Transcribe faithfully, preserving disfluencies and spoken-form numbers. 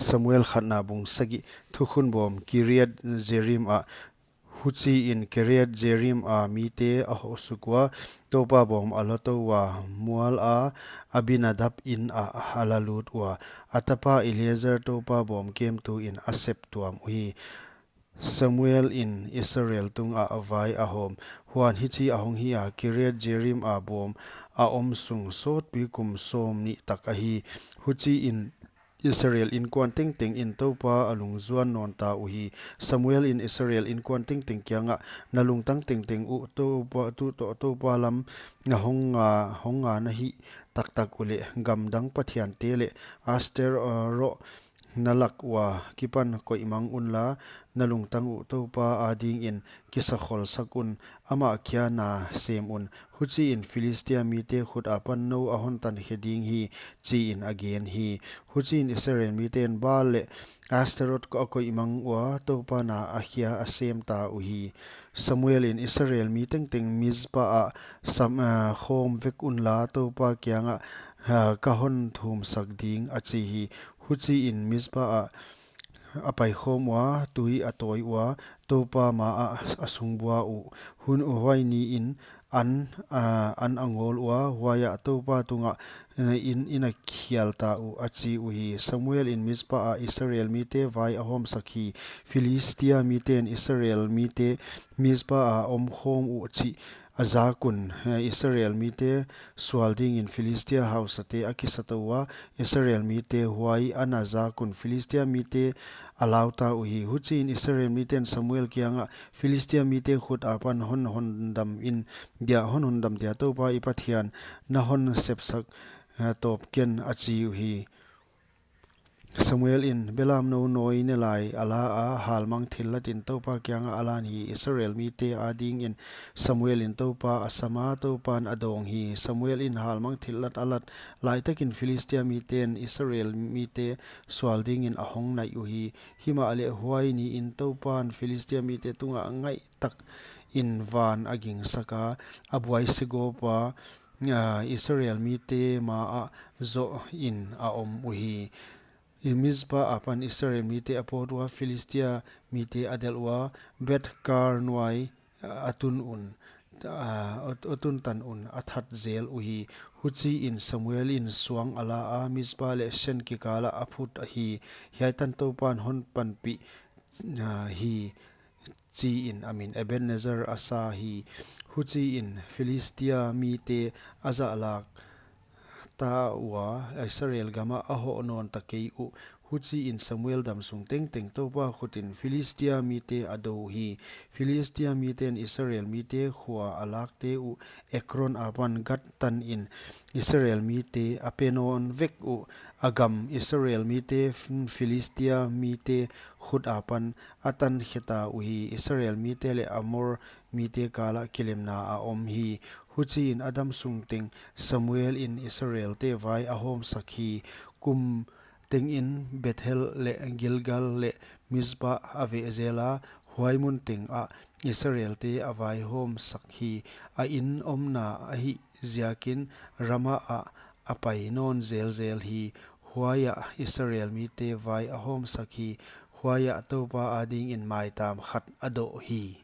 Samuel khatna bung sagih. Thukhun bawm Kiriath Jearim ah. Huchiin Kiriath Jearim a mite a hoh suk ua, Toupa bawm a la tou ua, mual a Abinadab in ah a la lut ua, a tapa Eleazar Toupa bawm kemtu in a sep tuam uhi. Samuel in Israel tungah vai a hawm. Huan hichi a hong hi a, Kiriath Jearim a bawm a om sung sawtpi kum sawmnih tak ahi. Huchiin Israel inkuan tengteng in Toupa a lungzuan nawn ta uhi. Samuel in Israel inkuan tengteng kiangah, na lungtang tengteng uh Toupa, tu toh Toupa lam na hong nga, hong nga na hih taktak uleh, gamdang pathiante leh Aster, uh, roh na lak ua kipan koihmang unla, na lungtang uh Toupa adingin kisakholsak un, amah kia na sem un. Huchiin Philistia mite khut apan nou a hon tankhe ding hi, chiin a gen hi. Huchiin Israel miten Baal leh Astaroth a koihmang ua, Toupa na a khia a sem ta uhi. Samuel in Israel mi tengteng Mizpa ah sam, ah, khawm vek unla, Toupa kiangah, ah, ka hon thumsak ding, a chi hi. Huchiin Mizpa ah a paikhawm ua, tui a tawi ua, Toupa ma ah a sungbua uh. Hun huai niin an, ah, an a ngawl ua, huaiah Toupa tungah, eh, in, in a khial ta uh, a chi uhi. Samuel in Mizpa ah Israel mite vai a hawmsak hi. Philistia miten Israel mite Mizpa a om khawm uh chih a zak un, eh, Israel mite sual dingin Philistia hausate a kisa tou ua, Israel mite huai a na zak un Philistia mite a lau ta uhi. Huchiin Israel miten Samuel kiangah, Philistia mite khut apan hon hondam in dia, hon hondam dia, Toupa i Pathian na hon sepsak, eh, tawp ken, a chi uhi. Samuel in belamnou nawi nelai a la a, halmang thillatin Toupa kiangah a lan hi. Israel mite adingin Samuel in Toupa a sam a, Toupan a dawng hi. Samuel in halmang thillat a lat laitakin Philistia miten Israel mite sual dingin a hong naih uhi. Himahleh huai niin Toupan Philistia mite tungah ngaihtak in van a gingsak a, a buai segawp a, ah, Israel mite ma ah zoh in a om uhi. Mizpa apan Israel mite a pawt ua, Philistia mite a delh ua, Beth-kar nuai a tun un, ah, a tun tan un a that zel uhi. Huchiin Samuel in suang a la a, Mizpa leh Sen kikalah a phut hi. Hiai tan Toupan hon panpih, ah, hi, chiin a min Ebenezer a sa hi. Huchiin Philistia mite a zahlak ta ua, Israel gamah a hoh nawn ta kei uh. Huchiin Samuel damsung tengteng Toupa khutin Philistia mite a do hi. Philistia miten Israel mite khua a lakte uh Ekron apan Gath tanin Israel mite a pe nawn vek uh. A gam Israel mite Philistia mite khut apan a tankhe ta uhi. Israel mite leh Amor mite kalah kilemna a om hi. Huchiin a damsung teng Samuel in Israelte vai a hawmsak hi. Kum tengin Bethel leh Gilgal leh Mizpa a veh zel a, huai mun tengah Israelte a vaihawmsak hi. A inn omna ahih ziakin Rama ah a pai nawn zelzel hi. Huaiah Israel mite vai a hawmsak hi. Huaiah Toupa adingin maitam khat a doh hi.